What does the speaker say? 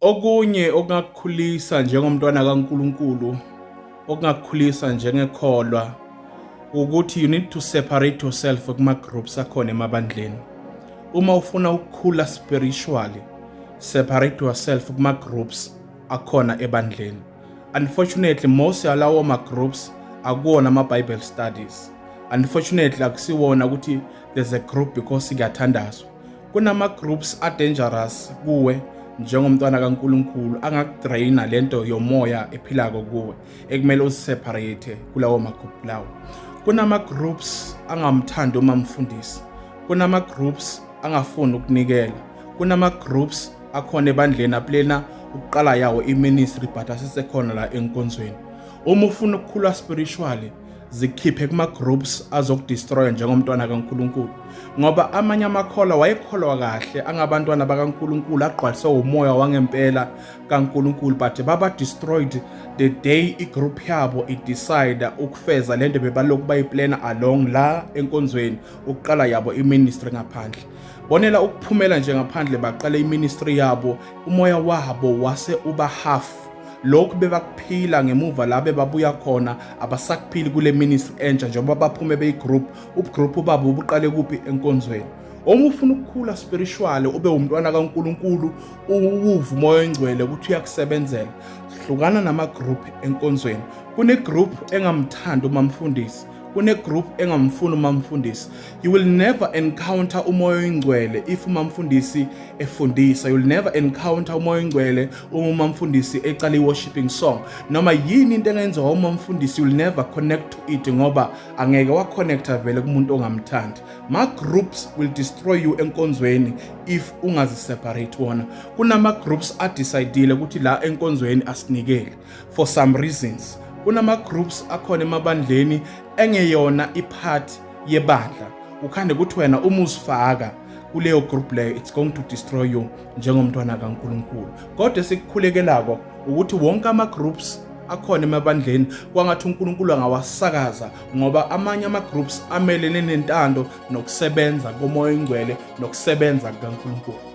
Okunye okungakukhulisa njengomntwana kaNkulunkulu, okungakukhulisa njengekholwa, ukuthi you need to separate yourself kuma-groups akhona emabandleni. Uma ufuna ukukhula spiritually, separate yourself kuma-groups akhona ebandleni. Unfortunately, most yalawo ma-groups akuwona ama-Bible studies. Unfortunately, akusiwona ukuthi there's a group because kuyathandazwa. Kunama-groups a-dangerous kuwe njengomntwana kaNkulunkulu, angakudraina lento yomoya ephilako kuwe, ekumele uziseparate kulawo ma-group lawo. Kunama-groups angamthandi uma mfundisi, kunama-groups angafuni ukunikela, kunama-groups akhona ebandleni aplena ukuqala yawo i-ministry but asesekhona la enkonzweni. Uma ufuna ukukhula spiritually, zikhiphe kuma-groups azokudestroya njengomntwana kaNkulunkulu, ngoba amanye amakholwa wayekholwa kahle, angabantwana bakaNkulunkulu, agqwaliswe umoya wangempela kaNkulunkulu, but baba destroyed the day igroup yabo idecide ukufeza lento bebalokhu bayiplana along la enkonzweni, ukuqala yabo iministry ngaphandle. Bonela ukuphumela nje ngaphandle baqala iministry yabo, umoya wabo wase uba half. Lokhu bebakuphila ngemuva la bebabuya khona abasakuphili kule ministry entsha, njengoba baphume beyigroup. Ubugroup babo buqale kuphi? Enkonzweni. Uma ufuna ukukhula spiritually, ube umntwana kaNkulunkulu, uwuve umoya oyingcwele ukuthi uyakusebenzela, hlukana nama-group enkonzweni. Kune-group engamthandi uma mfundisi, kune-group engamfuni uma mfundisi. You will never encounter umoya oyingcwele if uma mfundisi efundisa. You will never encounter umoya oyingcwele uma umamfundisi ecala i-worshiping song, noma yini into engenziwa umamfundisi. You will never connect to it, ngoba angeke waconnecta vele kumuntu ongamthandi. Ma-groups will destroy you enkonzweni if ungaziseparate wona. Kunama-groups adecidile ukuthi la enkonzweni asinikele for some reasons. Kunama-groups akhona emabandleni engeyona ipart yebandla, ukhande ukuthi wena uma uzifaka kuleyo group leyo, it's going to destroy you njengomntwana kaNkulunkulu. Kodwa esikukhulekelako ukuthi wonke ama-groups akhona emabandleni, kwangathi uNkulunkulu angawasakaza, ngoba amanye ama-groups amelene nentando nokusebenza komoya oyingcwele nokusebenza kukaNkulunkulu.